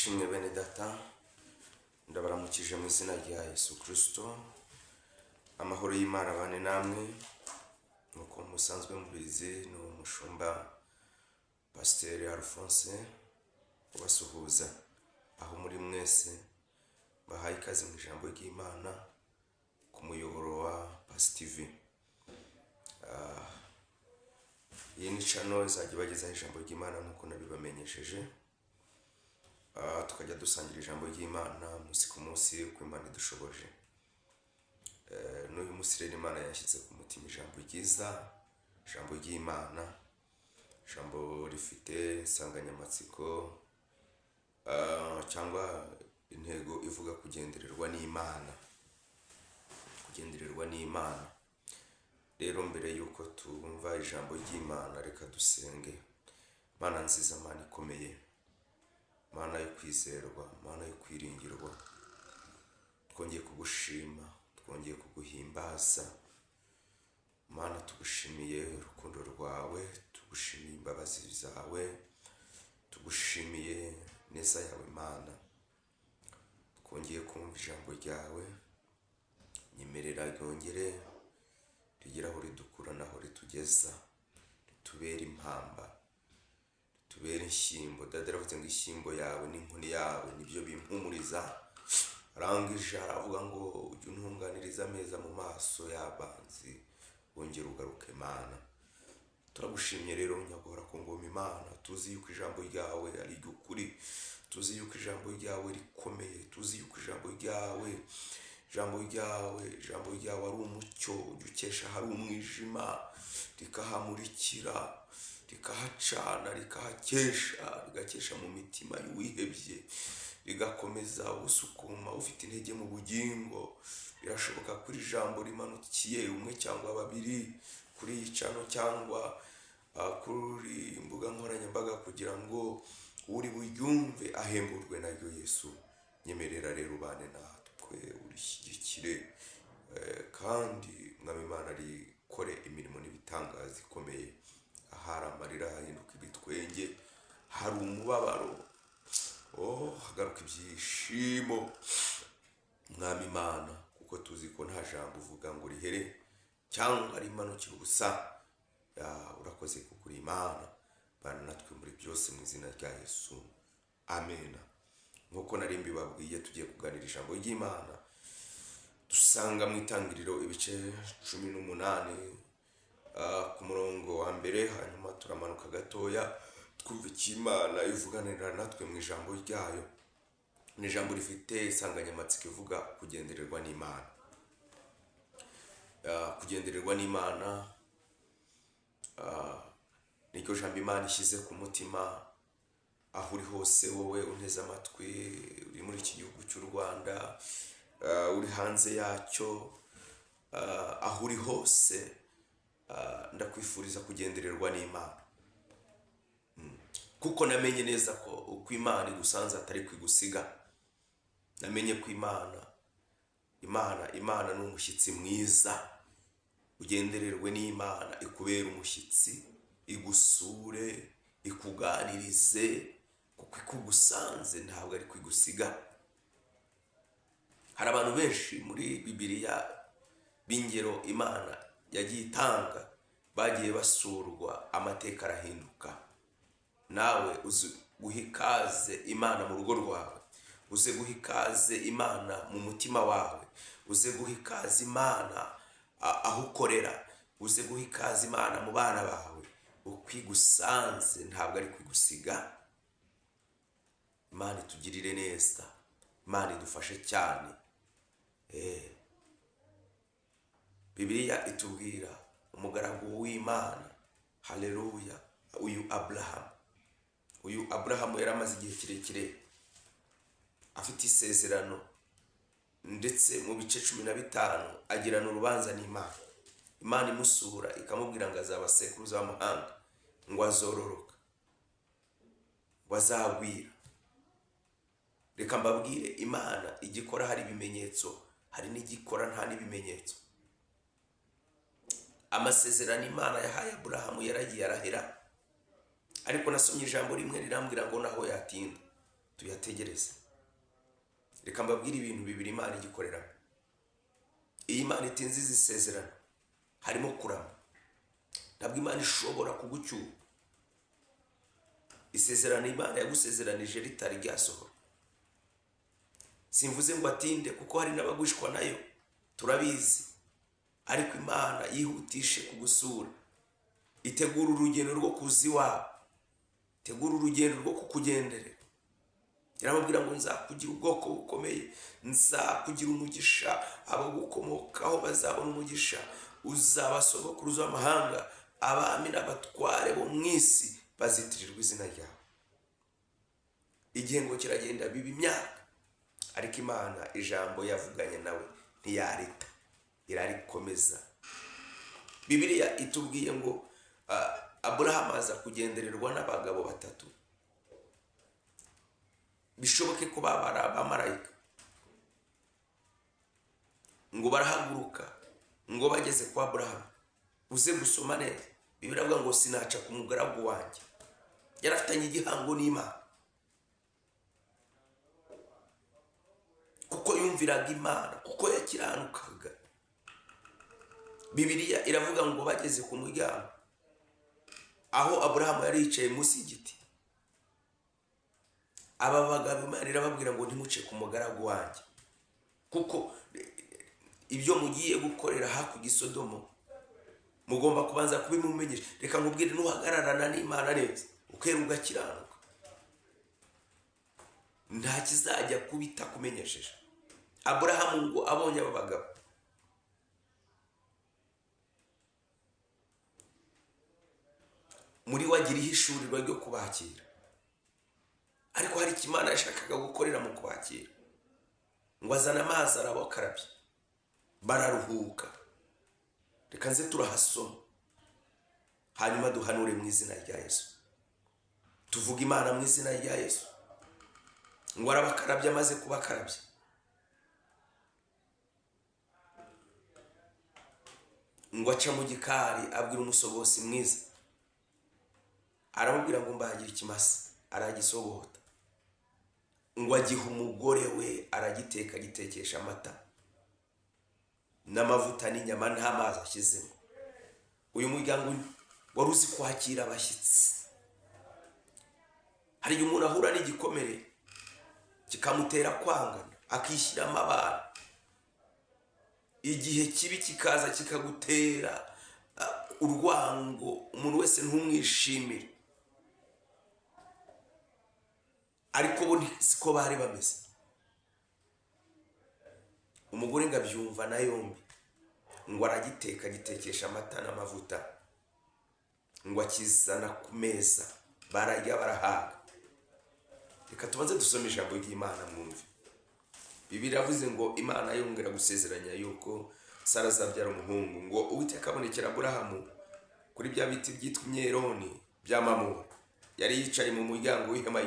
Ishimwe bene data, ndabaramukije mu izina rya Yesu Kristo. Amahoro y'Imana abane namwe. Nk'uko musanzwe mubizi, ni umushumba Pasiteri Alphonse ubasuhuza aho muri mwese. Bahaye ikaze mu ijambo ry'Imana ku muyoboro wa Pasi TV. Iyi ni channel izajya ibagezaho ijambo ry'Imana nk'uko nabibamenyesheje. Tukajya dusangira ijambo ry'Imana umunsi ku munsi uko Imana idushoboje. N'uyu munsi rero Imana yashyize ku mutima ijambo ryiza, ijambo ry'Imana, ijambo rifite insanganyamatsiko cyangwa intego ivuga kugendererwa n'Imana, kugendererwa n'Imana. Rero mbere y'uko twumva ijambo ry'Imana, reka dusenge. Mana nziza, Mana ikomeye, Mana yo kwizerwa, Mana yo kwiringirwa, twongeye kugushima, twongeye kuguhimbaza. Mana, tugushimiye urukundo rwawe, tugushimiye imbabazi zawe, tugushimiye neza yawe. Mana, twongeye kumva ijambo ryawe, nyemerera ryongere rigere aho ridukura n'aho ritugeza, ritubere impamba, ritubere inshyimbo. Dada yaravuze ngo inshyimbo yawe n'inkoni yawe nibyo bimpumuriza. Arangije aravuga ngo ujye untunganiriza ameza mu maso y'abanzi, wongere ugaruke. Mana, turagushimye rero, nyagora ku ngoma. Imana, tuzi yuko ijambo ryawe ari iry'ukuri, tuzi yuko ijambo ryawe rikomeye, tuzi yuko ijambo ryawe ari umucyo ujya ukesha hari umwijima, rikahamurikira, rikahacana, rikahakesha, rigakesha mu mitima y'uwihebye, rigakomeza usukuma ufite intege mu bugingo. Birashoboka ko iri jambo rimanukiye umwe cyangwa babiri kuri iyi channel cyangwa kuri imbuga nkoranyambaga kugira ngo uri buryumve ahemburwe naryo. Yesu, nyemerera rero ubane natwe, urishyigikire, kandi Mwami Imana, rikore imirimo n'ibitangaza ikomeye. Ahari amarira hahinduka ibitwenge, hari umubabaro, oh, hagaruka ibyishimo. Mwami Imana, kuko tuzi ko nta jambo uvuga ngo rihere cyangwa rimanukire ubusa. Ya, urakoze kuko uri Imana. Bana natwe muri byose mu izina rya Yesu, amena. Nk'uko nari mbibabwiye, tugiye kuganira ijambo ry'Imana dusanga mu Itangiriro ibice 18, ku murongo wa mbere, hanyuma turamanuka gatoya twumva icyo Imana ivuganira natwe mu ijambo ryayo. Ni ijambo rifite insanganyamatsiko ivuga kugendererwa n'Imana. Kugendererwa n'Imana niryo jambo Imana ishyize ku mutima. Aho uri hose, wowe unteze amatwi, uri muri iki gihugu cy'u Rwanda, uri hanze yacyo, aho uri hose, ndakwifuriza kugendererwa n'Imana, kuko namenye neza ko uko Imana igusanze atari kwigusiga. Namenye ko Imana ni umushyitsi mwiza. Ugendererwe n'Imana, ikubere umushyitsi, igusure, ikuganirize, kuko ikugusanze ntabwo ari kwigusiga. Hari abantu benshi muri Bibiliya b'ingero Imana yagiye itanga bagiye basurwa, amateka arahinduka. Nawe uzi guha ikaze Imana mu rugo rwawe, uze guha ikaze Imana mu mutima wawe, uze guha ikaze Imana aho ukorera, uze guha ikaze Imana mu bana bawe. Uko igusanze ntabwo ari kwigusiga. Imana itugirire neza, Imana idufashe cyane. Bibiliya itubwira umugaragu w'Imana, haleluya, uyu Aburahamu. Uyu Aburahamu yari amaze igihe kirekire afite isezerano, ndetse mu bice 15 agirana urubanza n'Imana. Imana imusura ikamubwira ngo azaba sekuruza w'amahanga, ngo azororoka, ngo azagwira. Reka mbabwire, Imana igikora hari ibimenyetso, hari n'igikora nta n'ibimenyetso. Amasezerano Imana yahaye Aburahamu yaragiye arahera, ariko nasomye ijambo rimwe rirambwira ngo naho yatinda Tuyategereze. Reka mbabwire ibintu bibiri Imana igikoreramo. Iyi Imana itinze izi sezerano, harimo kurama. Ntabwo Imana ishobora kugucyura isezerano Imana yagusezeranije ritari ryasohora. Simvuze ngo atinde, kuko hari n'abagushwa nayo, turabizi. Ariko Imana yihutishe kugusura, itegura urugendo rwo kuza iwawe, itegura urugendo rwo kukugenderera. Irababwira ngo nzakugira ubwoko bukomeye, nzakugira umugisha, abagukomokaho bazabona umugisha, uzaba sogokuruza w'amahanga, abami n'abatware bo mu isi bazitirirwa izina ryawe. Igihe ngo kiragenda biba imyaka, ariko Imana ijambo yavuganye nawe ntiyarita, irarikomeza. Bibiliya itubwiye ngo Aburahamu aza kugendererwa n'abagabo batatu, bishoboke ko baba ari abamarayika. Ngo barahaguruka, ngo bageze kwa Aburahamu. Uze gusoma neza, Bibiliya iravuga ngo sinaca ku mugaragu wanjye. Yarafitanye igihango n'Imana, kuko yumviraga Imana, kuko yakiranukaga. Bibiliya iravuga ngo bageze ku muryango aho Aburahamu yari yicaye munsi y'igiti, aba bagabo Imana irababwira ngo ntimuce ku mugaragu wanjye, kuko ibyo mugiye gukorera hakurya i Sodomu mugomba kubanza kubimumenyesha. Reka nkubwire, nuhagararana n'Imana neza ukera ugakiranuka, nta kizajya kubitakumenyesheje. Aburahamu ngo abonye aba bagabo, muri we agira ihishurirwa ryo kubakira. Ariko hari icyo Imana yashakaga gukorera mu kubakira, ngo azane amazi arabakarabya, bararuhuka. Reka nze turahasoma, hanyuma duhanure mu izina rya Yesu, tuvuge Imana mu izina rya Yesu. Ngo arabakarabya, amaze kubakarabya ngo aca mu gikari abwira umusogosi mwiza, aramubwira ngo mbagira ikimasa, aragisogota. Ngo agiha umugore we, aragiteka, agitekesha amata n'amavuta n'inyama, nta mazi ashyizemo. Uyu muryango wari uzi kwakira abashyitsi. Hari igihe umuntu ahura n'igikomere kikamutera kwangana, akishyiramo abantu. Igihe kibi kikaza kikagutera urwango, umuntu wese ntumwishimire. Ariko bo siko bari bameze. Umugore ngo abyumva na yombi, ngo aragiteka, agitekesha amata n'amavuta, ngo akizana ku meza, bararya barahaga. Reka tubanze dusome ijambo ry'Imana mwumve. Bibiliya iravuze ngo Imana yongera gusezeranya yuko Sara azabyara umuhungu. Ngo Uwiteka abonekera Aburahamu kuri bya biti byitwa imyeroni bya Mamure. Yari yicaye mu muryango w'ihema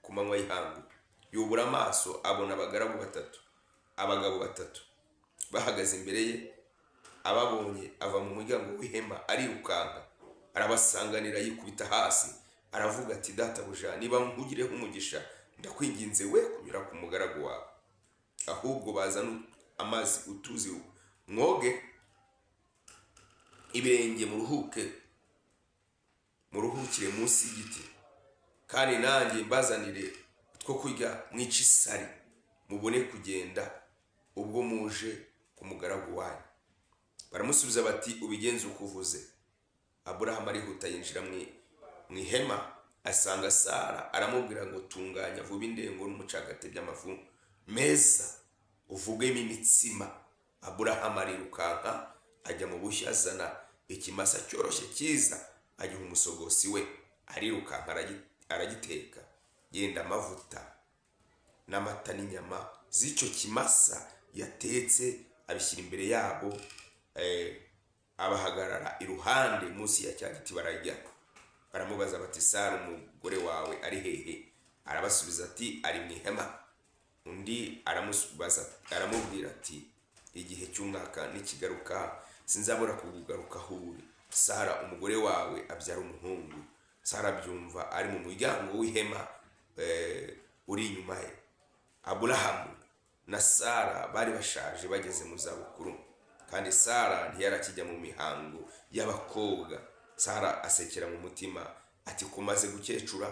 ku manywa y'ihangu, yubura amaso abona abagaragu batatu, abagabo batatu bahagaze imbere ye. Ababonye ava mu muryango w'ihema arirukanka, arabasanganira, yikubita hasi, aravuga ati databuja, niba nkugireho umugisha, ndakwinginze we kunyura ku mugaragu wawe, ahubwo bazane amazi utuzi mwoge ibirenge, muruhuke, muruhukire munsi y'igiti, kandi nanjye mbazanire two kurya mwice isari, mubone kugenda ubwo muje ku mugaragu wanyu. Baramusubiza bati ubigenze uko uvuze. Aburahamu arihuta yinjira mu ihema, asanga Sara, aramubwira ngo tunganya vuba indengo n'umucagate by'amafu meza, uvugemo imitsima. Aburahamu arirukanka ajya mu bushyo, azana ikimasa cyoroshye cyiza, agiha umusogosi we, arirukanka aragiteka, yenda amavuta n'amata n'inyama z'icyo kimasa yatetse, abishyira imbere yabo, abahagarara iruhande munsi ya cya giti bararya. Baramubaza bati Sara umugore wawe ari hehe? Arabasubiza ati ari mu ihema. Undi aramubaza, aramubwira ati igihe cy'umwaka nikigaruka sinzabura kukugaruka aho uri. Sara umugore wawe abyara umuhungu. Sara abyumva ari mu muryango w'ihema, uri inyuma ye. Aburahamu na Sara bari bashaje bageze mu zabukuru, kandi Sara ntiyarakijya mu mihango y'abakobwa. Sara asekera mu mutima ati: "Kumaze gukecura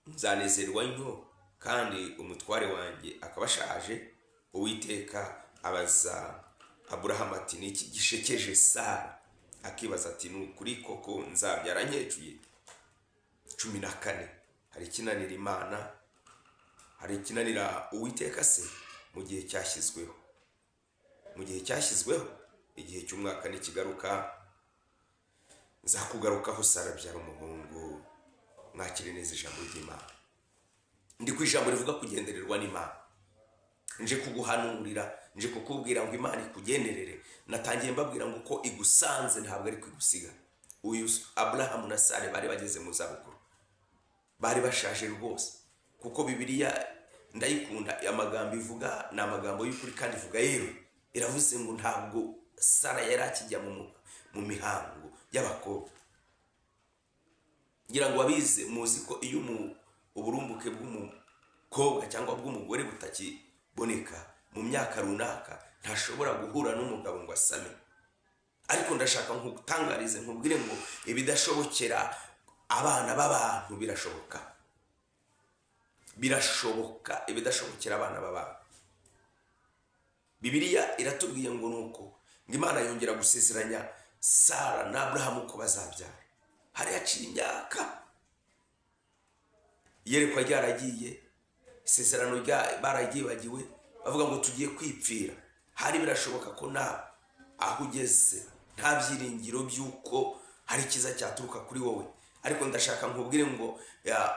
nzanezerwa ntyo, kandi umutware wanjye akaba ashaje?" Uwiteka abaza Aburahamu ati: "Ni iki gishekeje Sara, akibaza ati: 'Ni ukuri koko nzabyara nkecuye?'" 14. Hari ikinanira Imana? Hari ikinanira Uwiteka se? Mu gihe cyashyizweho, mu gihe cyashyizweho, igihe cy'umwaka nikigaruka, nzakugarukaho, Sara abyara umuhungu. Mwakire neza ijambo ry'Imana. Ndi ku ijambo rivuga kugendererwa n'Imana. Nje kuguhanurira, nje kukubwira ngo Imana ikugenderere. Natangiye mbabwira ngo uko igusanze ntabwo ari igusiga. Uyu Aburahamu na Sara bari bageze mu zabukuru, bari bashaje rwose, kuko Bibiliya ndayikunda. Amagambo ivuga ni amagambo y'ukuri kandi ivuga yewe. Iravuze ngo ntabwo Sara yari akijya mu mihango y'abakobwa. Ngira ngo abize muzi ko iyo uburumbuke bw'umukobwa cyangwa bw'umugore butakiboneka mu myaka runaka, ntashobora guhura n'umugabo ngo asame. Ariko ndashaka nkutangarize, nkubwire ngo ibidashobokera abana b'abantu birashoboka, birashoboka ibidashobokera abana b'abantu. Bibiliya iratubwiye ngo nuko ngo Imana yongera gusezeranya Sara na Aburahamu ko bazabyara. Hari haciye imyaka, iyerekwa ryaragiye, isezerano bararyibagiwe, bavuga ngo tugiye kwipfira. Hari birashoboka ko nawe aho ugeze nta byiringiro by'uko hari icyiza cyaturuka kuri wowe, ariko ndashaka nkubwire ngo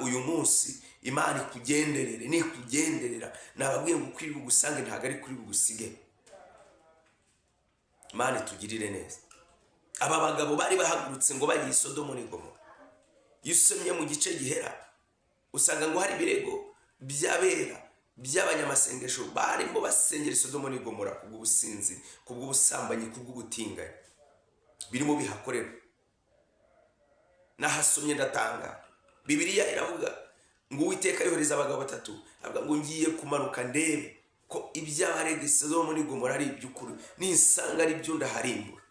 uyu munsi Imana ikugenderere. Nikugenderera, nababwiye ngo uko iri bugusange ntabwo ari kuri bugusige. Imana itugirire neza. Aba bagabo bari bahagurutse ngo bagiye i Sodomo n'Igomora. Iyo usomye mu gice gihera, usanga ngo hari ibirego by'abera by'abanyamasengesho barimo basengera i Sodomo n'Igomora kubw'ubusinzi, kubw'ubusambanyi, kubw'ubutinganyi birimo bihakorerwa. Nahasomye ndatanga. Bibiliya iravuga ngo Uwiteka yohereza abagabo batatu, avuga ngo: "Ngiye kumanuka ndebe ko iby'abarega i Sodomo n'Igomora ari iby'ukuri. Ninsanga ari byo, ndaharimbura."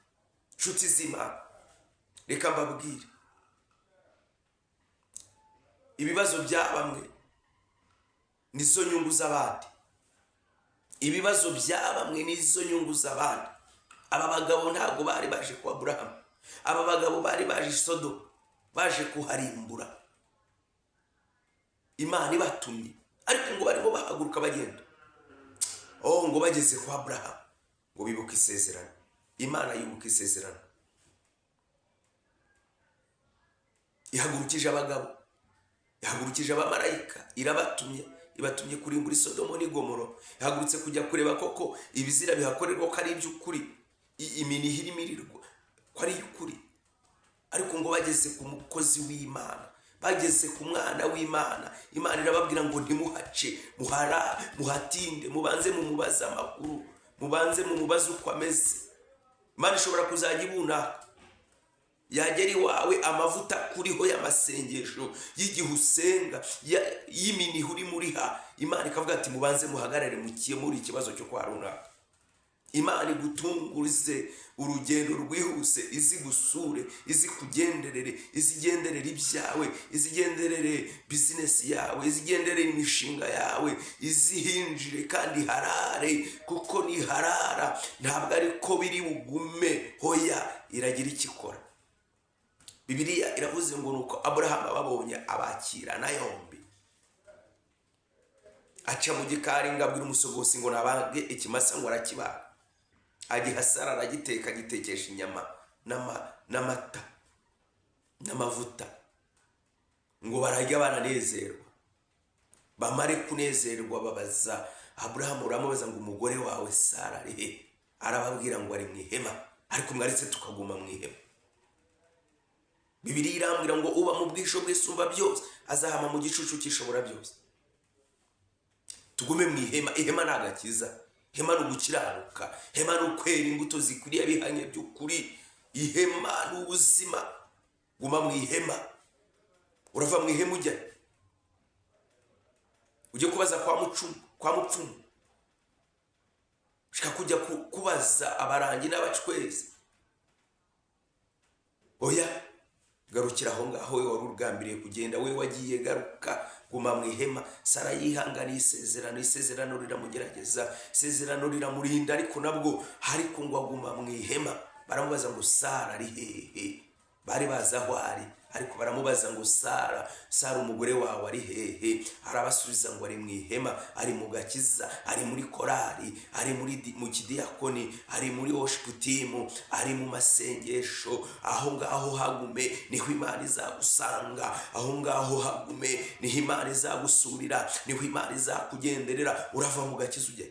Nshuti z'Imana, reka mbabwire: ibibazo bya bamwe nizo nyungu z'abandi, ibibazo bya bamwe nizo nyungu z'abandi. Aba bagabo ntabwo bari baje kwa Aburahamu, aba bagabo bari baje i Sodomu, baje kuharimbura, Imana ibatumye. Ariko ngo barimo bahaguruka bagenda, oh, ngo bageze kwa Aburahamu ngo bibuke isezerano. Imana yibuka isezerano, ihagurukije abagabo, ihagurukije abamarayika, irabatumye, ibatumye kurimbura Isodomo n'Igomoro. Ihagurutse kujya kureba koko ibizira bihakorerwa ko ari iby'ukuri, iminiha irimo irirwa ko ari iy'ukuri. Ariko ngo bageze ku mukozi w'Imana, bageze ku mwana w'Imana, Imana irababwira ngo: "Ntimuhace, muhara muhatinde, mubanze mumubaze amakuru, mubanze mumubaze uko ameze." Imana ishobora kuzajya ibunaka, yagera iwawe, amavuta kuriho y'amasengesho y'igihe usenga, y'iminiha urimo uriha, Imana ikavuga ati: "Mubanze muhagarare mukemure ikibazo cyo kwa runaka." Imana igutungurize urugendo rwihuse, izi gusure, izi kugenderere, izigenderere ibyawe, izigenderere bizinesi yawe, izigenderere imishinga yawe, izihinjire kandi harare, kuko niharara ntabwo ariko biri bugume. Hoya, iragira icyo ikora. Bibiliya iravuze ngo nuko Aburahamu ababonye abakirana yombi, aca mu gikari ngo abwire umusogosi ngo nabage ikimasa, ngo arakibaga, agiha Sara, aragiteka, agitekesha inyama n'amata n'amavuta. Ngo bararya baranezerwa. Bamare kunezerwa, babaza Aburahamu, uramubaza ngo: "Umugore wawe Sara ari he?" Arababwira ngo: "Ari mu ihema, ariko mwaretse tukaguma mu ihema." Bibiliya irambwira ngo uba mu bwisho bw'Isumba Byose azahama mu gicucu cy'Ishobora Byose. Tugume mu ihema. Ihema ni agakiza, ihema ni ugukiranuka, ihema ni ukwera imbuto zikwiriye bihanye by'ukuri, ihema ni ubuzima. Guma mu ihema. Urava mu ihema ujya Ujye kubaza kwa mucumu, kwa mupfumu, ushaka kujya kubaza abarangi n'abacwezi. Oya, garukira aho ngaho. We wari ugambiriye kugenda, we wagiye, garuka, guma mu ihema. Sara yihanganiye isezerano, isezerano riramugerageza, isezerano riramurinda, ariko nabwo ariko ngo aguma mu ihema. Baramubaza ngo Sara ari hehe? Bari bazi aho ari, ariko baramubaza ngo Sara, Sara umugore wawe ari hehe? Arabasubiza ngo ari mu ihema, ari mu gakiza, ari muri korari, ari mu kidiyakoni, ari muri worship team, ari mu masengesho. Aho ngaho hagume, niho Imana izagusanga. Aho ngaho hagume, niho Imana izagusurira, niho Imana izakugenderera. Urava mu gakiza ujya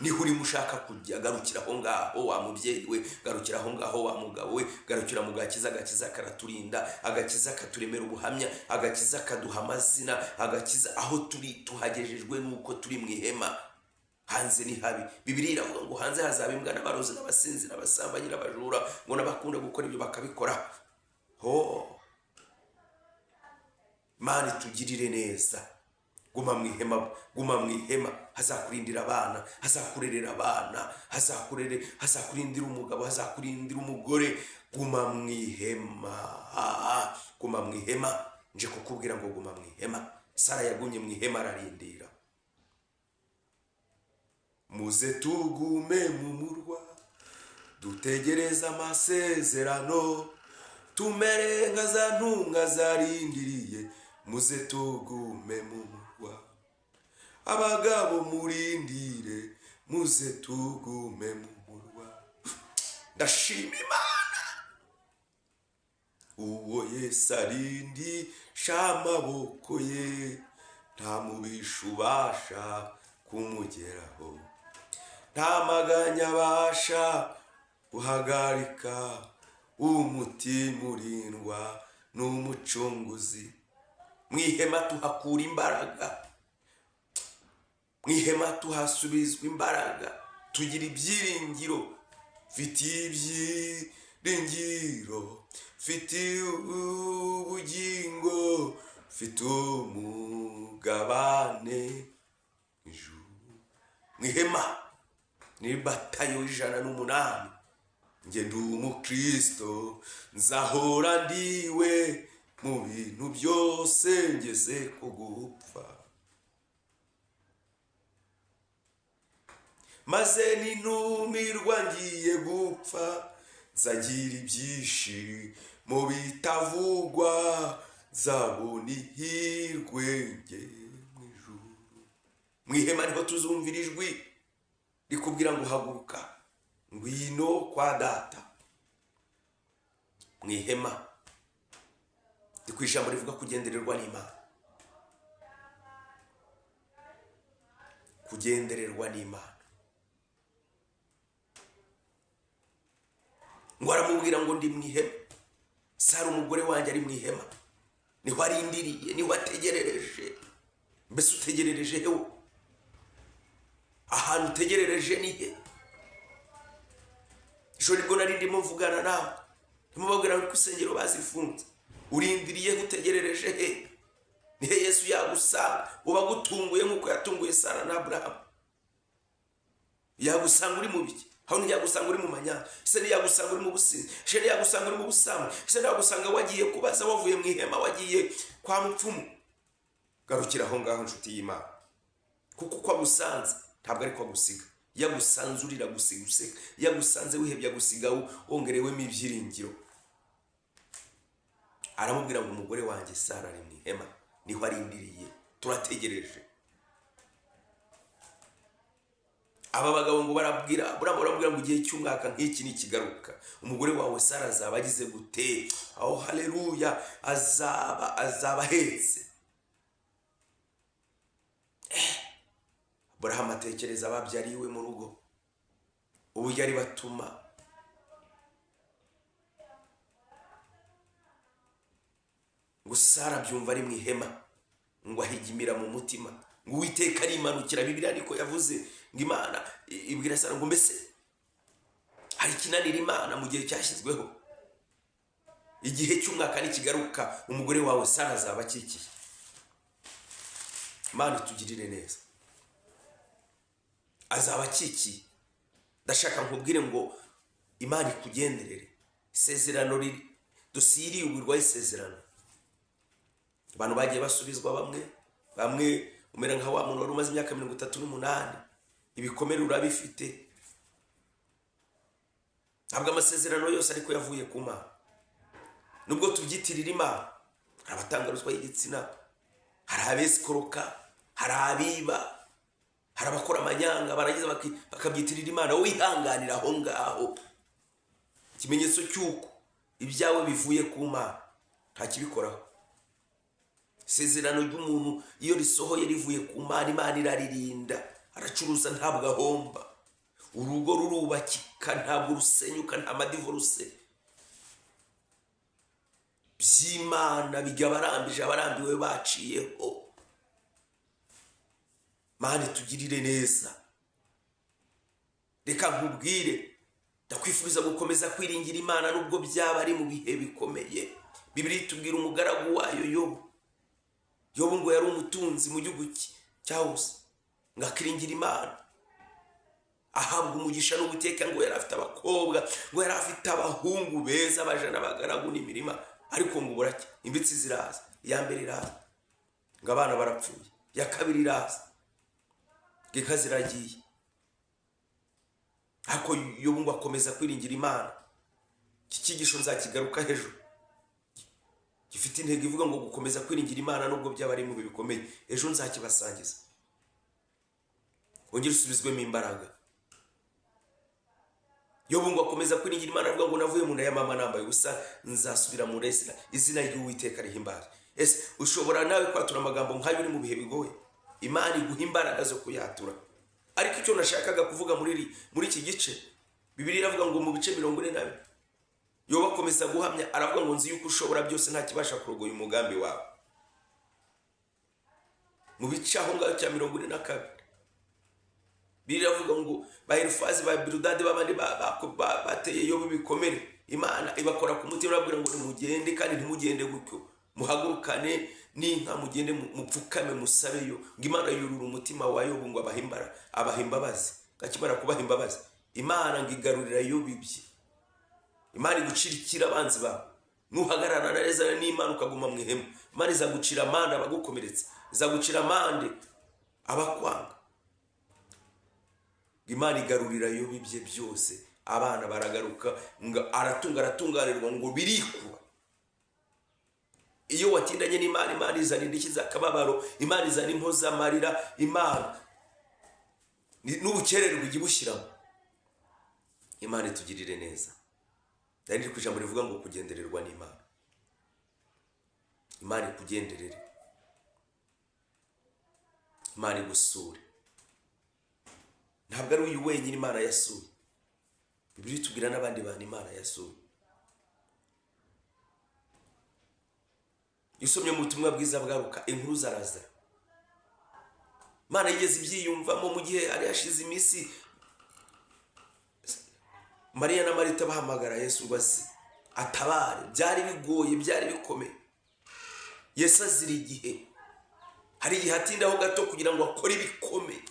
niho urimo ushaka kujya. Garukira aho ngaho wa mubyeyi we, garukira aho ngaho wa mugabo we, garukira mu gakiza. Agakiza karaturinda, agakiza katuremera ubuhamya, agakiza kaduha amazina, agakiza aho turi tuhagejejwe nuko turi mu ihema. Hanze ni habi. Bibiliya iravuga ngo hanze hazaba imbwa n'abarozi n'abasinzi n'abasambanyi n'abajura, ngo n'abakunda gukora ibyo bakabikora. Ho Imana itugirire neza. Guma mu ihema, guma mu ihema, hazakurindira abana, hazakurerera abana, hazakurindira umugabo, hazakurindira umugore. Guma mu ihema, guma mu ihema. Nje kukubwira ngo guma mu ihema. Sara yagumye mu ihema ararindira. Muze tugume mu murwa, dutegereze amasezerano, tumere nka za ntumwa zarindiriye. Muze tugume mu murwa, abagabo murindire, muze tugume mu murwa. Ndashima Imana, uwo Yesu arindisha amaboko ye, nta mubisha ubasha kumugeraho, nta maganya abasha guhagarika umutima urindwa n'Umucunguzi. Mu ihema tuhakura imbaraga, mu ihema tuhasubizwa imbaraga, tugira ibyiringiro. Mfite ibyiringiro, mfite ubugingo, mfite umugabane ijuru. Mu ihema ni batayo 108. Njye ndi umukristo, nzahora ndiwe mu bintu byose ngeze ku gupfa. Maze nintumirwa ngiye gupfa, nzagira ibyishimo bitavugwa, nzabona ihirwe nge mu ijuru. Mu ihema niho tuzumvira ijwi rikubwira ngo haguruka, ngwino kwa data. Mu ihema ndi ku ijambo rivuga kugendererwa n'Imana, kugendererwa n'Imana. Ngo aramubwira ngo ndi mu ihema, Sara umugore wanjye ari mu ihema, niho arindiriye, niho ategerereje. Mbese utegerereje hewe? Ahantu utegerereje ni he? Ejo nibwo nari ndimo mvugana nawe, ndimo ko insengero bazifunze. Urindiriye, utegerereje he? Ni he Yesu yagusanga? Uba agutunguye nk'uko yatunguye Sara na Aburahamu. Yagusanga uri mu biki? Aho ntiyagusanga uri mu manyanga, se ntiyagusanga uri mu businzi, se ntiyagusanga uri mu busambo, se ntiyagusanga wagiye kubaza, wavuye mu ihema, wagiye kwa mupfumu. Garukira aho ngaho nshuti y'Imana, kuko uko agusanze ntabwo ari ko agusiga. Yagusanze urira gusiga useka, yagusanze wihebye agusiga wongerewemo ibyiringiro. Aramubwira ngo umugore wanjye Sara ari mu ihema, niho arindiriye, turategereje. Aba bagabo ngo barabwira ngo igihe cy'umwaka nk'iki nikigaruka, umugore wawe Sara azaba agize gute? Aho haleluya, azaba ahetse. Aburahamu atekereza ababyariwe mu rugo, uburyo ari batuma. Ngo Sara byumva ari mu ihema, ngo ahigimira mu mutima, ngo Uwiteka arimanukira. Bibiliya niko yavuze, ngo Imana ibwira Sara ngo mbese hari ikinanira Imana mu gihe cyashyizweho? Igihe cy'umwaka nikigaruka, umugore wawe Sara azaba akikiye. Imana itugirire neza. Azaba akikiye. Ndashaka nkubwire ngo Imana ikugenderere. Isezerano riri dosiye iriyugurwaho isezerano. Abantu bagiye basubizwa, bamwe bamwe umera nka wa muntu wari umaze imyaka 38, ibikomere urabifite. Ntabwo amasezerano yose ariko yavuye ku Mana, nubwo tubyitirira Imana. Hari abatanga ruswa y'igitsina, hari abesikoroka, hari abiba, hari abakora amanyanga, barangiza bakabyitirira Imana. Wowe wihanganira aho ngaho. Ikimenyetso cy'uko ibyawe bivuye ku Mana ntakibikoraho. Isezerano ry'umuntu iyo risohoye rivuye ku Mana, Imana iraririnda. Aracuruza ntabwo ahomba, urugo rurubakika ntabwo rusenyuka, nta madivoruse. By'Imana bijya abarambije, abarambiwe baciyeho. Mana itugirire neza. Reka nkubwire, ndakwifuriza gukomeza kwiringira Imana nubwo byaba ari mu bihe bikomeye. Bibiliya itubwira umugaragu wayo Yobu. Yobu ngo yari umutunzi mu gihugu cya Usa, ngo akiringira Imana, ahabwa umugisha n'Uwiteka. Ngo yari afite abakobwa, ngo yari afite abahungu beza, abajana, abagaragu n'imirima. Ariko ngo buracya imbitsi ziraza. Iya mbere iraza, ngo abana barapfuye. Iya kabiri iraza, ngo inka ziragiye. Ariko Yobu ngo akomeza kwiringira Imana. Iki cyigisho nzakigaruka hejuru, gifite intego ivuga ngo gukomeza kwiringira Imana nubwo byaba ari mu bihe bikomeye. Ejo nzakibasangiza, wongere usubizwemo imbaraga. Yobu ngo akomeza kwiringira Imana, avuga ngo navuye mu nda ya mama nambaye ubusa, nzasubira mu nda y'isi, izina ry'Uwiteka rihimbazwe. Ese ushobora nawe kwatura amagambo nk'ayo uri mu bihe bigoye? Imana iguha imbaraga zo kuyatura. Ariko icyo nashakaga kuvuga muri iki gice, Bibiliya iravuga ngo mu bice 42, Yobu akomeza guhamya, aravuga ngo nzi yuko ushobora byose, nta kibasha kurogoya umugambi wawe. Mu bice aho ngaho cya 42, Bibiliya iravuga ngo ba Elifazi, ba Biludadi, babandi bateye Yobu ibikomere, Imana ibakora ku mutima, irababwira ngo nimugende, kandi ntimugende gutyo, muhagurukane n'inka, mugende mupfukame musabeyo. Ngo Imana yurura umutima wa Yobu, ngo abaha imbabazi. Akimara kubaha imbabazi, Imana ngo igarurira Yobu ibye. Imana igucira abanzi bawe. Nuhagararana neza n'Imana ukaguma mu ihema, Imana izagucira amande abagukomeretsa, izagucira amande abakwanga. Imana igarurira Yobu ibye byose, abana baragaruka, ngo aratunga, aratunganirwa, ngo birikuba. Iyo watindanye n'Imana, Imana izana indishyi z'akababaro, Imana izana impozamarira, Imana n'ubukererwe ijya ibushyiramo. Imana itugirire neza. Nari ndi ku ijambo rivuga ngo kugendererwa n'Imana. Imana ikugenderere, Imana igusure. Ntabwo ari uyu wenyine Imana yasuye. Bibiliya itubwira n'abandi bantu Imana yasuye. Iyo usomye mu butumwa bwiza bwa Luka, inkuru za Lazaro, Imana yigeze ibyiyumvamo mu gihe hari hashize iminsi Mariya na Marita bahamagara Yesu ngo aze atabare. Byari bigoye, byari bikomeye. Yesu azira igihe. Hari igihe atindaho gato kugira ngo akore ibikomeye.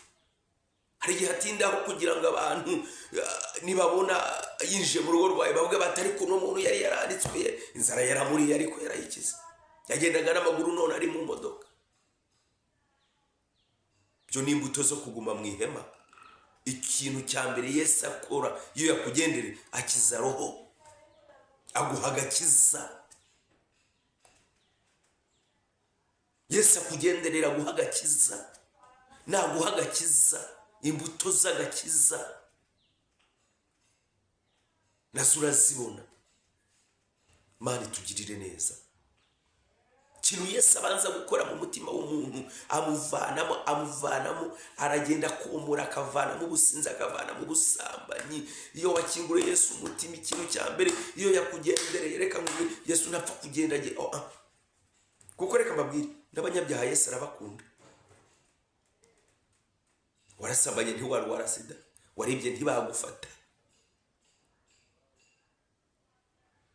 Hari igihe atindaho kugira ngo abantu nibabona yinjiye mu rugo rwawe bavuge bati ariko uno muntu yari yaranditswe, inzara yaramuriye ariko yarayikize. Yagendaga n'amaguru none ari mu modoka. Ibyo ni imbuto zo kuguma mu ihema. Ikintu cya mbere Yesu akora iyo yakugendere, akiza roho, aguha agakiza. Yesu akugenderera aguha agakiza. Naguha agakiza, imbuto z'agakiza nazo urazibona. Imana itugirire neza. Ikintu Yesu abanza gukora mu mutima w'umuntu, amuvanamo, aragenda akomora, akavanamo ubusinzi, akavanamo ubusambanyi. Iyo wakinguriye Yesu umutima, ikintu cya mbere iyo yakugendereye, reka nkubwire, Yesu ntapfa kugenda agiye, oh, ah. Kuko reka mbabwire, n'abanyabyaha Yesu arabakunda. Warasambanye ntiwarwara sida, waribye ntibagufata,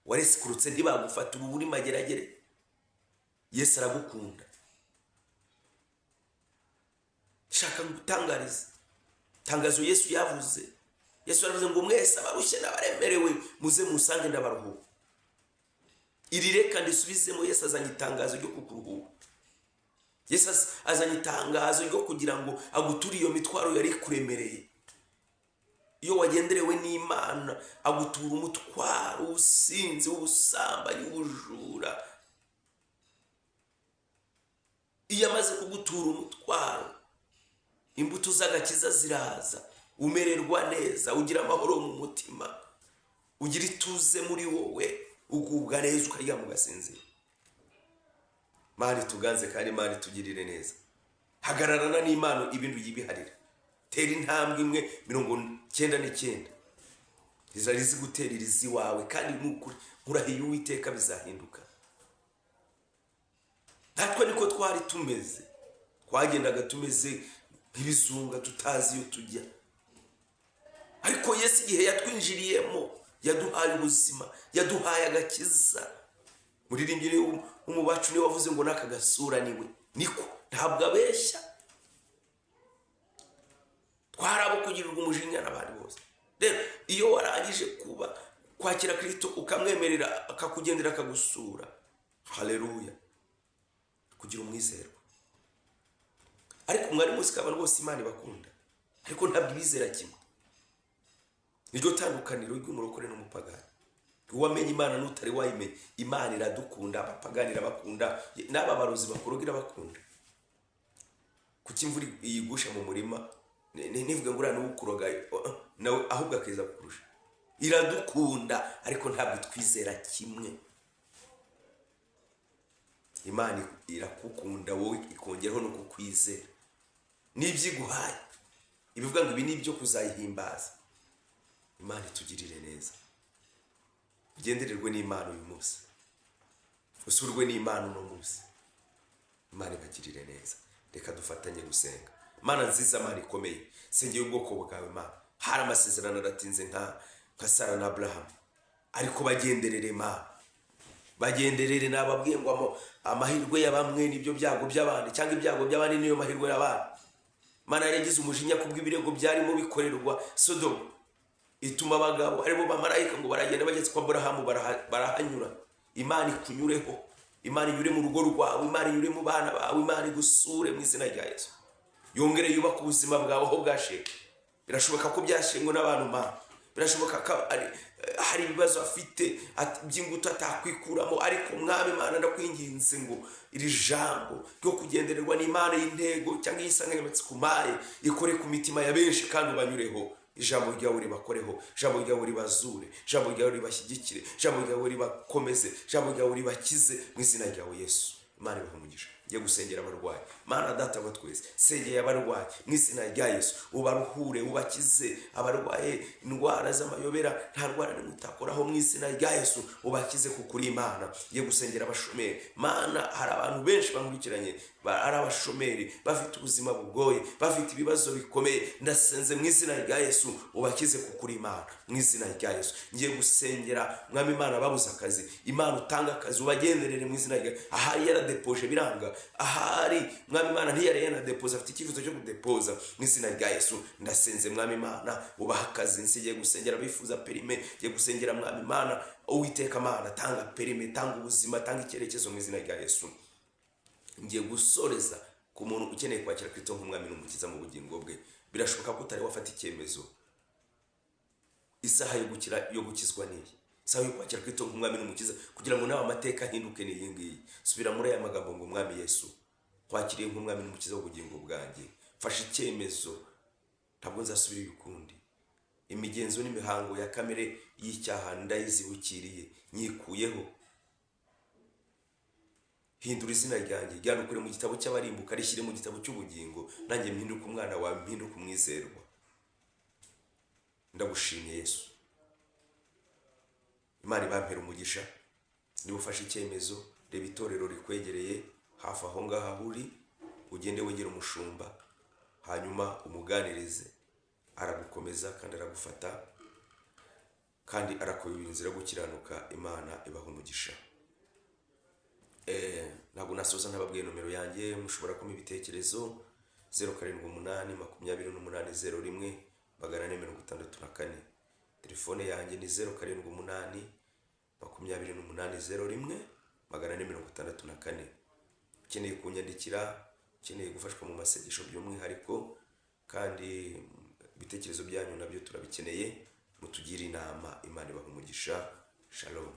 Waresikurutse ntibagufata, ubu uri mageragere. Yesu aragukunda. Shaka ngutangarize itangazo Yesu yavuze. Yesu yaravuze ngo mwese abarushye n'abaremerewe muze musange ndabaruhura. Iri reka ndisubizemo, Yesu azanye itangazo ryo kukuruhura. Yesu azanye itangazo ryo kugira ngo aguture iyo mitwaro yari ikuremereye. Iyo wagenderewe n'Imana agutura umutwaro w'ubusinzi, w'ubusambanyi, w'ubujura. Iyo amaze kugutura umutwaro, imbuto z'agakiza ziraza, umererwa neza, ugira amahoro mu mutima, ugira ituze muri wowe, ugubwa neza, ukaryama ugasinzira. Imana ituganze kandi Imana itugirire neza. Hagararana n'Imana, ibindi uyibiharira. Tera intambwe imwe 99 zari zigutera irizi wawe, kandi nukuri nkurahiye Uwiteka bizahinduka. Natwe niko twari tumeze, twagendaga tumeze nk'ibizunga tutazi iyo tujya, ariko Yesu igihe yatwinjiriyemo yaduhaye ubuzima, yaduhaye agakiza. Muririmbyi w'umubacu niwe wavuze ngo n'aka gasura niwe, niko ntabwo abeshya. Twari abo kugirirwa umujinya n'abandi bose. Rero iyo warangije kuba kwakira Kristo ukamwemerera akakugendera akagusura, haleluya, kugira umwizerwa. Ariko mwari muzi ko abantu bose Imana ibakunda, ariko ntabwo ibizera kimwe. Niryo tandukaniro ry'umurokore n'umupagani. Uwamenye Imana n'utari wayimenya, Imana iradukunda, abapagani irabakunda, n'aba barozi bakoroga irabakunda. Kuki imvura iyigusha mu murima ntivuge ngo uriya niwe ukuroga nawe, ahubwo akiza kukurusha. Iradukunda ariko ntabwo itwizera kimwe. Imana irakukunda wowe, ikongeraho no kukwizera n'ibyo iguhaye, ibivuga ngo ibi ni ibyo kuzayihimbaza. Imana itugirire neza. Ugendererwe n'Imana uyu munsi, usurwe n'Imana uno munsi. Imana ibagirire neza. Reka dufatanye gusenga. Mana nziza, Mana ikomeye, sengeye ubwoko bwawe Mana. Hari amasezerano aratinze nka Sara na Abraham, ariko bagenderere Mana, bagenderere. Nababwiye ngo amahirwe ya bamwe nibyo byago by'abandi, cyangwa ibyago by'abandi niyo mahirwe y'abandi. Mana yaragize umujinya kubw'ibirego byarimo bikorerwa Sodoma, ituma abagabo aribo bamarayika ngo baragenda bageze kwa Aburahamu barahanyura. Imana ikunyureho, Imana inyure mu rugo rwawe, Imana inyure mu bana bawe, Imana igusure mu izina rya Yesu. Yongere yubake ubuzima bwawe aho bwashengwe. Birashoboka ko byashengwe n'abantu Mana, birashoboka ko hari ibibazo afite by'ingutu atakwikuramo, ariko Mwami Mana ndakwinginze ngo iri jambo ryo kugendererwa n'Imana y'intego cyangwa insanganyamatsiko umpaye ikore ku mitima ya benshi kandi ubanyureho. Ijambo ryawe ribakoreho, ijambo ryawe ribazure, ijambo ryawe ribashyigikire, ijambo ryawe ribakomeze, ijambo ryawe ribakize mu izina ryawe Yesu. Imana ibahe umugisha. Ngiye gusengera abarwayi. Mana data wa twese, sengeye abarwayi mu izina rya Yesu, ubaruhure, ubakize abarwaye indwara z'amayobera, nta ndwara n'imwe utakoraho mu izina rya Yesu, ubakize kuko uri Imana. Ngiye gusengera abashomeri. Mana, hari abantu benshi bankurikiranye ari abashomeri, bafite ubuzima bugoye, bafite ibibazo bikomeye, ndasenze mu izina rya Yesu, ubakize kuko uri Imana mu izina rya Yesu. Ngiye gusengera Mwami Imana babuze akazi, Imana utanga akazi, ubagenderere mu izina rya. Ahari yaradepoje biranga, ahari Mwami Imana ntiyari yanadepoza, afite icyifuzo cyo kudepoza mu izina rya Yesu. Ndasenze Mwami Imana ubaha akazi. Nsigiye gusengera abifuza perime, ngiye gusengera Mwami Imana, Uwiteka Mana tanga perime, tanga ubuzima, tanga icyerekezo mu izina rya Yesu. Ngiye gusoreza ku muntu ukeneye kwakira Kristo nk'umwami n'umukiza mu bugingo bwe. Birashoboka ko utari wafata icyemezo. Isaha yo gukira, yo gukizwa niyi isaha yo kwakira Kristo nk'umwami n'umukiza, kugira ngo nawe amateka ahinduke ni iyi ngiyi. Subira muri aya magambo ngo Mwami Yesu, kwakiriye nk'umwami n'umukiza w'ubugingo bwanjye, mfashe icyemezo, ntabwo nzasubira ukundi. Imigenzo n'imihango ya kamere y'icyaha ndayizibukiriye, nyikuyeho. Hindura izina ryanjye, ryandukure mu gitabo cy'abarimbuka, rishyire mu gitabo cy'ubugingo, nanjye mpinduke umwana wawe, mpinduke umwizerwa. Ndagushimiye Yesu. Imana ibampere umugisha. Niba ufashe icyemezo, reba itorero rikwegereye hafi aho ngaho uri, ugende wegere umushumba, hanyuma umuganirize, aragukomeza kandi aragufata. Kandi arakuyobora inzira yo gukiranuka. Imana ibaha umugisha. Ntabwo nasoza ntababwiye nomero yanjye. Mushobora kumpa ibitekerezo: 0782801464. Telefone yanjye ni 0782801464. Ukeneye kunyandikira, ukeneye gufashwa mu masengesho by'umwihariko, kandi ibitekerezo byanyu nabyo turabikeneye, mutugire inama. Imana ibaha umugisha. Shalom.